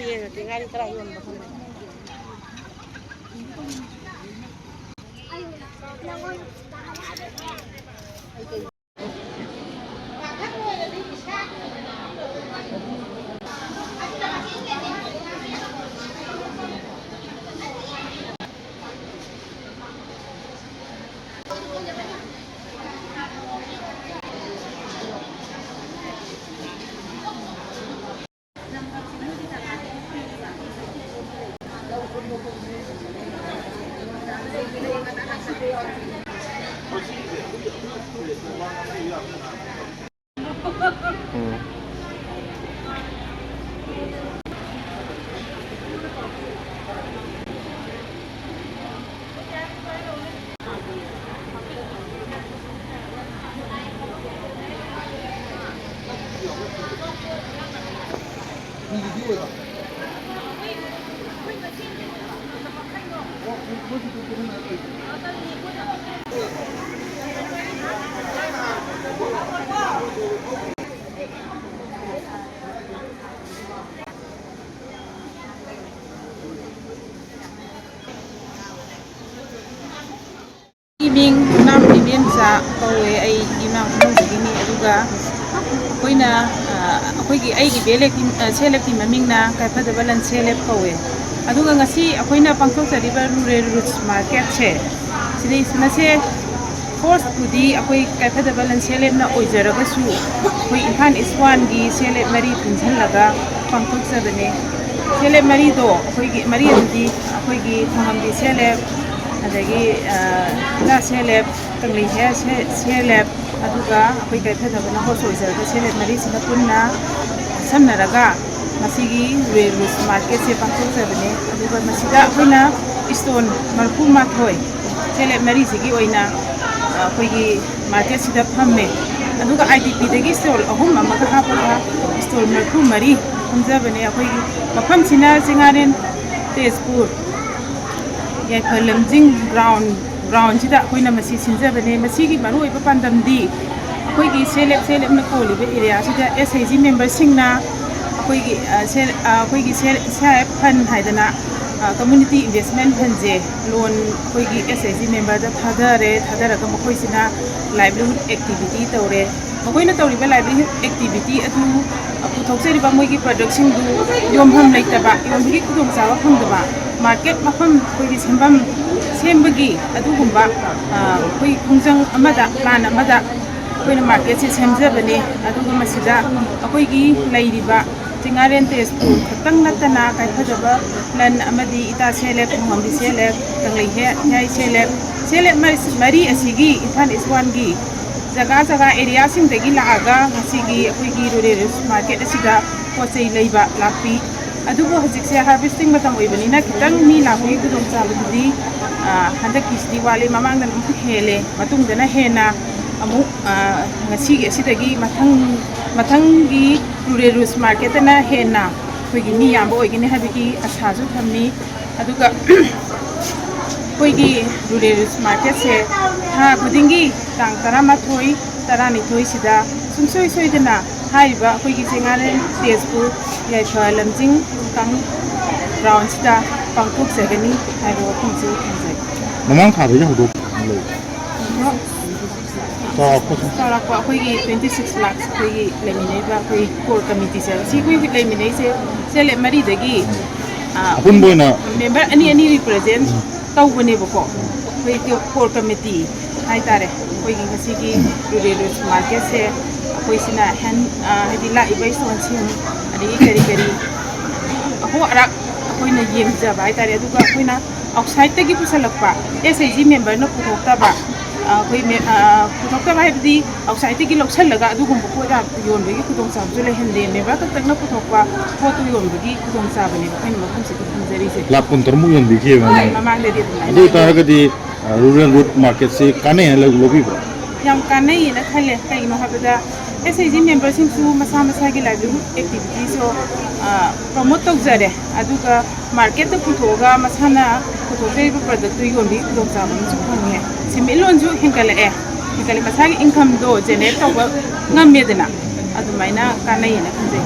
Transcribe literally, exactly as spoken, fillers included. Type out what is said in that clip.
ꯌꯦꯡꯉꯛꯀꯦ, ꯉꯥꯔꯤ ꯀꯔꯥ ꯌꯣꯟꯕ ꯈꯪꯗꯦ꯫ ꯎꯝ꯫ ꯑꯩꯒꯤ ꯃꯤꯡ ꯅꯥꯎꯕꯤ ꯏꯕꯦꯝꯆꯥ ꯀꯧꯋꯦ꯫ ꯑꯩ ꯏꯃꯥ ꯈꯨꯅꯧꯗꯒꯤꯅꯤ꯫ ꯑꯗꯨꯒ ꯑꯩꯈꯣꯏꯅ, ꯑ, ꯑꯩꯈꯣꯏꯒꯤ, ꯑꯩꯒꯤ ꯕꯦ ꯂꯦꯞꯀꯤ, ꯑ, ꯁꯦꯜ ꯂꯦꯞꯀꯤ ꯃꯃꯤꯡꯅ ꯀꯥꯏꯐꯗꯕ ꯂꯟ ꯁꯦꯜ ꯂꯦꯞ ꯀꯧꯋꯦ꯫ ꯑꯗꯨꯒ ꯉꯁꯤ ꯑꯩꯈꯣꯏꯅ ꯄꯥꯡꯊꯣꯛꯆꯔꯤꯕ ꯔꯨꯔꯦꯜ ꯔꯨꯠꯁ ꯃꯥꯔꯀꯦꯠꯁꯦ, ꯁꯤꯗꯩ ꯃꯁꯦ ꯐꯣꯔꯁꯄꯨꯗꯤ ꯑꯩꯈꯣꯏ ꯀꯥꯏꯐꯗꯕ ꯂꯟ ꯁꯦꯜ ꯂꯦꯞꯅ ꯑꯣꯏꯖꯔꯒꯁꯨ, ꯑꯩꯈꯣꯏ ꯏꯝꯐꯥꯜ ꯏꯁ ꯋꯥꯟꯒꯤ ꯁꯦꯜ ꯂꯦꯞ ꯃꯔꯤ ꯄꯨꯟꯁꯤꯜꯂꯒ ꯄꯥꯡꯊꯣꯛꯆꯕꯅꯦ꯫ ꯁꯦꯜ ꯂꯦꯞ ꯃꯔꯤꯗꯣ ꯑꯩꯈꯣꯏꯒꯤ, ꯃꯔꯤ ꯑꯗꯨꯗꯤ ꯑꯩꯈꯣꯏꯒꯤ ꯈꯣꯡꯉꯝꯒꯤ ꯁꯦꯜ ꯂꯦꯞ, ꯑꯗꯒꯤ, ꯑ, ꯖꯤꯂꯥ ꯁꯦꯜ ꯂꯦꯞ, ꯀꯪꯂꯩ ꯁꯦꯜ, ꯁꯦꯜ, ꯁꯦꯜ ꯂꯦꯞ, ꯑꯗꯨꯒ ꯑꯩꯈꯣꯏ ꯀꯥꯏꯐꯗꯕꯅ ꯍꯣꯁ ꯑꯣꯏꯖꯔꯒ ꯁꯦꯜ ꯂꯦꯞ ꯃꯔꯤꯁꯤꯅ ꯄꯨꯟꯅ ꯈꯨꯠꯁꯝꯅꯔꯒ ꯉꯁꯤꯒꯤ ꯔꯨꯔꯦꯜ ꯔꯨꯠꯁ ꯃꯥꯔꯀꯦꯠꯁꯦ ꯄꯥꯡꯊꯣꯛꯆꯕꯅꯦ꯫ ꯑꯗꯨꯒ ꯃꯁꯤꯗ ꯑꯩꯈꯣꯏꯅ ꯏꯁꯇꯣꯜ ꯃꯔꯤꯐꯨ ꯃꯥꯊꯣꯏ, ꯁꯦꯂꯦꯞ ꯃꯔꯤꯁꯤꯒꯤ ꯑꯣꯏꯅ, ꯑ, ꯑꯩꯈꯣꯏꯒꯤ ꯃꯥꯔꯀꯦꯠꯁꯤꯗ ꯐꯝꯃꯦ꯫ ꯑꯗꯨꯒ ꯑꯥꯏ ꯗꯤ ꯄꯤꯗꯒꯤ ꯏꯁꯇꯣꯜ ꯑꯍꯨꯝ ꯑꯃꯒ ꯍꯥꯞꯄꯒ ꯏꯁꯇꯣꯜ ꯃꯔꯤꯐꯨ ꯃꯔꯤ ꯐꯝꯖꯕꯅꯦ꯫ ꯑꯩꯈꯣꯏꯒꯤ ꯃꯐꯝꯁꯤꯅ ꯆꯤꯡꯉꯥꯔꯦꯟ, ꯇꯦꯖꯄꯨꯔ, ꯌꯥꯏꯐ ꯂꯝꯖꯤꯡ ꯒ꯭ꯔꯥꯎꯟ, ꯒ꯭ꯔꯥꯎꯟꯁꯤꯗ ꯑꯩꯈꯣꯏꯅ ꯃꯁꯤ ꯁꯤꯟꯖꯕꯅꯦ꯫ ꯃꯁꯤꯒꯤ ꯃꯔꯨꯑꯣꯏꯕ ꯄꯥꯟꯗꯝꯗꯤ ꯑꯩꯈꯣꯏꯒꯤ ꯁꯦꯜꯞ ꯍꯦꯜꯞ, ꯁꯦꯜꯞ ꯍꯦꯜꯞꯅ ꯀꯣꯜꯂꯤꯕ ꯑꯦꯔꯤꯌꯥꯁꯤꯗ ꯑꯦꯁ ꯑꯩꯆ ꯖꯤ ꯃꯦꯝꯕꯔꯁꯤꯡꯅ ꯑꯩꯈꯣꯏꯒꯤ, ꯑ, ꯁꯦꯜ-, ꯑ, ꯑꯩꯈꯣꯏꯒꯤ ꯁꯦꯜ-, ꯁꯤ ꯑꯥꯏ ꯑꯦꯐ ꯐꯟ ꯍꯥꯏꯗꯅ, ꯑ, ꯀꯝꯃ꯭ꯌꯨꯅꯤꯇꯤ ꯏꯟꯚꯦꯁꯃꯦꯟ ꯐꯟꯁꯦ ꯂꯣꯟ ꯑꯩꯈꯣꯏꯒꯤ ꯑꯦꯁ ꯑꯩꯆ ꯖꯤ ꯃꯦꯝꯕꯔꯗ ꯊꯥꯗꯔꯦ꯫ ꯊꯥꯗꯔꯒ ꯃꯈꯣꯏꯁꯤꯅ ꯂꯥꯏꯚꯂꯤꯍꯨꯗ ꯑꯦꯛꯇꯤꯚꯤꯇꯤ ꯇꯧꯔꯦ꯫ ꯃꯈꯣꯏꯅ ꯇꯧꯔꯤꯕ ꯂꯥꯏꯚꯂꯤꯍꯨꯗ ꯑꯦꯛꯇꯤꯚꯤꯇꯤ ꯑꯗꯨ ꯄꯨꯊꯣꯛꯆꯔꯤꯕ ꯃꯣꯏꯒꯤ ꯄ꯭ꯔꯗꯛꯁꯤꯡꯗꯨ ꯌꯣꯟꯐꯝ ꯂꯩꯇꯕ, ꯌꯣꯟꯕꯒꯤ ꯈꯨꯗꯣꯡꯆꯥꯕ ꯐꯪꯗꯕ, ꯃꯥꯔꯀꯦꯠ ꯃꯐꯝ ꯑꯩꯈꯣꯏꯒꯤ ꯁꯦꯝꯐꯝ ꯁꯦꯝꯕꯒꯤ ꯑꯗꯨꯒꯨꯝꯕ, ꯑ, ꯑꯩꯈꯣꯏ ꯈꯣꯡꯖꯪ ꯑꯃꯗ, ꯄ꯭ꯂꯥꯟ ꯑꯃꯗ ꯑꯩꯈꯣꯏꯅ ꯃꯥꯔꯀꯦꯠꯁꯦ ꯁꯦꯝꯖꯕꯅꯦ꯫ ꯑꯗꯨꯒ ꯃꯁꯤꯗ ꯑꯩꯈꯣꯏꯒꯤ ꯂꯩꯔꯤꯕ ꯆꯤꯡꯉꯥꯔꯦꯟ ꯇꯦꯖꯄꯨꯔ ꯈꯛꯇꯪ ꯅꯠꯇꯅ ꯀꯥꯏꯐꯖꯕ ꯂꯟ ꯑꯃꯗꯤ ꯏꯇꯥ ꯁꯦꯜ ꯍꯦꯜꯞ, ꯈꯣꯡꯍꯝꯕꯤ ꯁꯦꯜ ꯍꯦꯜꯞ, ꯀꯪꯂꯩ ꯍꯦ-, ꯍꯤꯌꯥꯏ ꯁꯦꯜ ꯍꯦꯜꯞ, ꯁꯦꯜ ꯍꯦꯜꯞ ꯃꯔꯤ, ꯃꯔꯤ ꯑꯁꯤꯒꯤ ꯏꯝꯐꯥꯜ ꯏꯁ ꯋꯥꯟꯒꯤ ꯖꯒꯥ ꯖꯒꯥ ꯑꯦꯔꯤꯌꯥꯁꯤꯡꯗꯒꯤ ꯂꯥꯛꯑꯒ ꯉꯁꯤꯒꯤ ꯑꯩꯈꯣꯏꯒꯤ ꯔꯨꯔꯦꯜ ꯃꯥꯔꯀꯦꯠ ꯑꯁꯤꯗ ꯄꯣꯠ ꯆꯩ ꯂꯩꯕ ꯂꯥꯛꯄꯤ꯫ ꯑꯗꯨꯕꯨ ꯍꯧꯖꯤꯛꯁꯦ ꯍꯥꯔꯚꯦꯁꯇꯤꯡ ꯃꯇꯝ ꯑꯣꯏꯕꯅꯤꯅ ꯈꯤꯇꯪ ꯃꯤ ꯂꯥꯛꯄꯒꯤ ꯈꯨꯗꯣꯡꯆꯥꯕꯗꯨꯗꯤ, ꯑ, ꯍꯟꯗꯛꯀꯤꯁꯤꯗꯤ ꯋꯥꯠꯂꯤ꯫ ꯃꯃꯥꯡꯗꯅ ꯑꯃꯨꯛ ꯍꯦꯜꯂꯦ꯫ ꯃꯇꯨꯡꯗꯅ ꯍꯦꯟꯅ ꯑꯃꯨꯛ, ꯑ, ꯉꯁꯤꯒꯤ ꯑꯁꯤꯗꯒꯤ ꯃꯊꯪ, ꯃꯊꯪꯒꯤ ꯔꯨꯔꯦꯜ ꯔꯨꯁ ꯃꯥꯔꯀꯦꯠꯇꯅ ꯍꯦꯟꯅ ꯑꯩꯈꯣꯏꯒꯤ ꯃꯤ ꯌꯥꯝꯕ ꯑꯣꯏꯒꯅꯤ ꯍꯥꯏꯕꯒꯤ ꯑꯁꯥꯁꯨ ꯊꯝꯃꯤ꯫ ꯑꯗꯨꯒ ꯑꯩꯈꯣꯏꯒꯤ ꯔꯨꯔꯦꯜ ꯔꯨꯁ ꯃꯥꯔꯀꯦꯠꯁꯦ ꯊꯥ ꯈꯨꯗꯤꯡꯒꯤ ꯇꯥꯡ ꯇꯔꯥꯃꯥꯊꯣꯏ, ꯇꯔꯥꯅꯤꯊꯣꯏꯁꯤꯗ ꯁꯨꯡꯁꯣꯏ ꯁꯣꯏꯗꯅ ꯍꯥꯏꯔꯤꯕ ꯑꯩꯈꯣꯏꯒꯤ ꯆꯤꯡꯉꯥꯔꯦꯟ ꯇꯦꯖꯄꯨꯔ ꯌꯥꯏꯐ ꯂꯝꯖꯤꯡ ꯀꯥꯡꯂꯨꯞ ꯒ꯭ꯔꯥꯎꯟꯁꯤꯗ ꯄꯥꯡꯊꯣꯛꯆꯒꯅꯤ ꯍꯥꯏꯕ ꯋꯥꯐꯝꯁꯤ ꯊꯝꯖꯒꯦ꯫ ꯃꯃꯥꯡ ꯊꯥꯗꯒꯤ ꯍꯧꯗꯣꯛ-, ꯆꯥꯎꯔꯥꯛꯄ ꯁꯨꯝ꯫ ꯆꯥꯎꯔꯥꯛꯄ ꯑꯩꯈꯣꯏꯒꯤ twenty six lakhs ꯑꯩꯈꯣꯏꯒꯤ ꯂꯩꯃꯤꯟꯅꯔꯤꯕ ꯑꯩꯈꯣꯏ ꯀꯣꯔ ꯀꯃꯤꯇꯤꯁꯦ, ꯁꯤ ꯑꯩꯈꯣꯏ ꯍꯧꯖꯤꯛ ꯂꯩꯃꯤꯟꯅꯩꯁꯦ ꯁꯦꯜ ꯍꯦꯜꯞ ꯃꯔꯤꯗꯒꯤ, ꯑ, ꯑꯄꯨꯟꯕ ꯑꯣꯏꯅ ꯃꯦꯝꯕꯔ ꯑꯅꯤ ꯑꯅꯤ ꯔꯤꯄ꯭ꯔꯖꯦꯟ ꯇꯧꯕꯅꯦꯕꯀꯣ꯫ ꯑꯩꯈꯣꯏ ꯀꯣꯔ ꯀꯃꯤꯇꯤ ꯍꯥꯏꯇꯥꯔꯦ, ꯑꯩꯈꯣꯏꯒꯤ ꯉꯁꯤꯒꯤ ꯔꯨꯔꯦꯜ ꯔꯨꯁ ꯃꯥꯔꯀꯦꯠꯁꯦ ꯑꯩꯈꯣꯏꯁꯤꯅ ꯍꯦꯟ-, ꯑ, ꯍꯥꯏꯗꯤ ꯂꯥꯛꯏꯕ ꯏꯁꯇꯣꯟꯁꯤꯡ ꯑꯗꯒꯤ ꯀꯔꯤ ꯀꯔꯤ ꯑꯍꯣ ꯑꯔꯥꯛ ꯑꯩꯈꯣꯏꯅ ꯌꯦꯡꯖꯕ ꯍꯥꯏꯇꯥꯔꯦ꯫ ꯑꯗꯨꯒ ꯑꯩꯈꯣꯏꯅ ꯑꯥꯎꯠꯁꯥꯏꯠꯇꯒꯤ ꯄꯨꯁꯜꯂꯛꯄ, ꯑꯦꯁ ꯑꯩꯆ ꯖꯤ ꯃꯦꯝꯕꯔꯅ ꯄꯨꯊꯣꯛꯇꯕ, ꯑꯩꯈꯣꯏ ꯃꯦ- ꯑ, ꯄꯨꯊꯣꯛꯇꯕ ꯍꯥꯏꯕꯗꯤ ꯑꯥꯎꯠꯁꯥꯏꯠꯇꯒꯤ ꯂꯧꯁꯜꯂꯒ ꯑꯗꯨꯒꯨꯝꯕ ꯄꯣꯠ ꯌꯥꯝ ꯌꯣꯟꯕꯒꯤ ꯈꯨꯗꯣꯡꯆꯥꯕꯁꯨ ꯂꯩꯍꯟꯗꯦ꯫ ꯃꯦꯝꯕꯔ ꯈꯛꯇꯪꯅ ꯄꯨꯊꯣꯛꯄ ꯄꯣꯠꯇꯨ ꯌꯣꯟꯕꯒꯤ ꯈꯨꯗꯣꯡꯆꯥꯕꯅꯦꯕ ꯑꯩꯈꯣꯏꯅ ꯃꯐꯝꯁꯤꯗ ꯊꯝꯖꯔꯤꯁꯦ꯫ ꯂꯥꯈ ꯀꯨꯟꯇꯔꯨꯛꯃꯨꯛ ꯌꯣꯟꯕꯤꯈꯤꯑꯕ ꯃꯃꯥꯡꯗ꯫ ꯃꯃꯥꯡꯗꯗꯤ ꯑꯗꯨꯃꯥꯏꯅ ꯑꯗꯨ ꯑꯣꯏꯇꯥꯔꯒꯗꯤ, ꯑ, ꯔꯨꯔꯦꯜ ꯔꯨꯠ ꯃꯥꯔꯀꯦꯠꯁꯤ ꯀꯥꯟꯅꯩ ꯍꯥꯏꯅ ꯂꯧ-, ꯂꯧꯕꯤꯕ꯭ꯔꯥ? ꯌꯥꯝ ꯀꯥꯟꯅꯩꯌꯦꯅ ꯈꯜꯂꯦ꯫ ꯀꯩꯒꯤꯅꯣ ꯍꯥꯏꯕꯗ ꯑꯦꯁ ꯑꯩꯆ ꯖꯤ ꯃꯦꯝꯕꯔꯁꯤꯡꯁꯨ ꯃꯁꯥ ꯃꯁꯥꯒꯤ ꯂꯥꯏꯚꯂꯤꯍꯨꯗ ꯑꯦꯛꯇꯤꯚꯤꯇꯤꯁꯨ ꯄ꯭ꯔꯣꯃꯣꯠ ꯇꯧꯖꯔꯦ, ꯑꯗꯨꯒ ꯃꯥꯔꯀꯦꯠꯇ ꯄꯨꯊꯣꯛꯑꯒ ꯃꯁꯥꯅ ꯄꯨꯊꯣꯛꯆꯔꯤꯕ ꯄ꯭ꯔꯗꯛꯇꯨ ꯌꯣꯟꯕꯒꯤ ꯈꯨꯗꯣꯡꯆꯥꯕ ꯑꯃꯁꯨ ꯐꯪꯉꯦ꯫ ꯁꯦꯟꯃꯤꯠꯂꯣꯟꯁꯨ ꯍꯦꯟꯒꯠꯂꯛꯑꯦ, ꯍꯦꯟꯒꯠꯂꯦ, ꯃꯁꯥꯒꯤ ꯏꯟꯀꯝꯗꯣ ꯖꯦꯅꯦꯔꯦꯠ ꯇꯧꯕ ꯉꯝꯃꯦꯗꯅ, ꯑꯗꯨꯃꯥꯏꯅ ꯀꯥꯟꯅꯩꯌꯦꯅ ꯈꯟꯖꯩ꯫